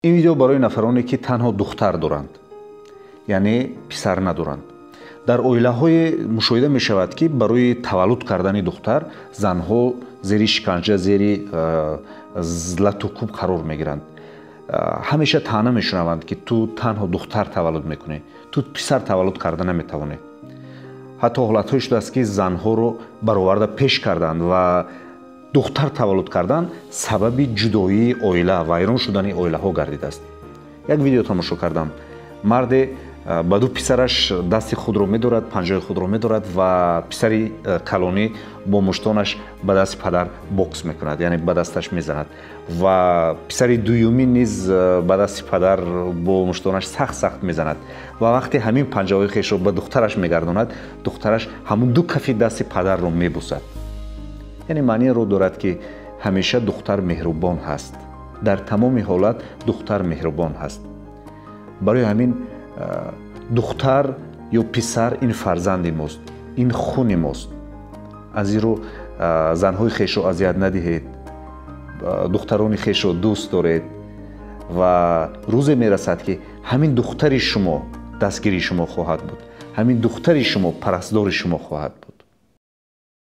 Ин видео барои нафароне, ки танҳо духтар доранд, яъне писар надоранд. Дар оилаҳое мушоҳида мешавад, ки барои таваллуд кардани духтар занҳо зери шиканҷа, зери латукӯб қарор мегиранд. Ҳамеша таъна мешунаванд, ки ту танҳо духтар таваллуд мекунӣ, ту писар таваллуд карда наметавонӣ. Ҳатто ҳолатҳое шудааст, ки занҳоро бароварда пеш карданд ва духтар таваллуд кардан сабаби ҷудоии оила, вайрон шудани оилаҳо гардидааст. Як видео тамошо кардам: марде ба ду писараш дасти худро медорад, панҷои худро медорад ва писари калонӣ бо муштонаш ба дасти падар бокс мекунад, яъне ба дасташ мезанад, ва писари дуюмӣ низ ба дасти падар бо муштонаш сахт сахт мезанад. Ва вақте ҳамин панҷаҳои хешро ба духтараш мегардонад, духтараш ҳамун ду кафи дасти падарро мебусад. Яъне маъниеро дорад, ки ҳамеша духтар меҳрубон ҳаст, дар тамоми ҳолат духтар меҳрубон ҳаст. Барои ҳамин духтар ё писар ин фарзанди мост, ин хуни мост. Аз ин рӯ занҳои хешро азият надиҳед, духтарони хешро дӯст доред ва рӯзе мерасад, ки ҳамин духтари шумо дастгири шумо хоҳад буд, ҳамин духтари шумо парастдори шумо хоҳад буд.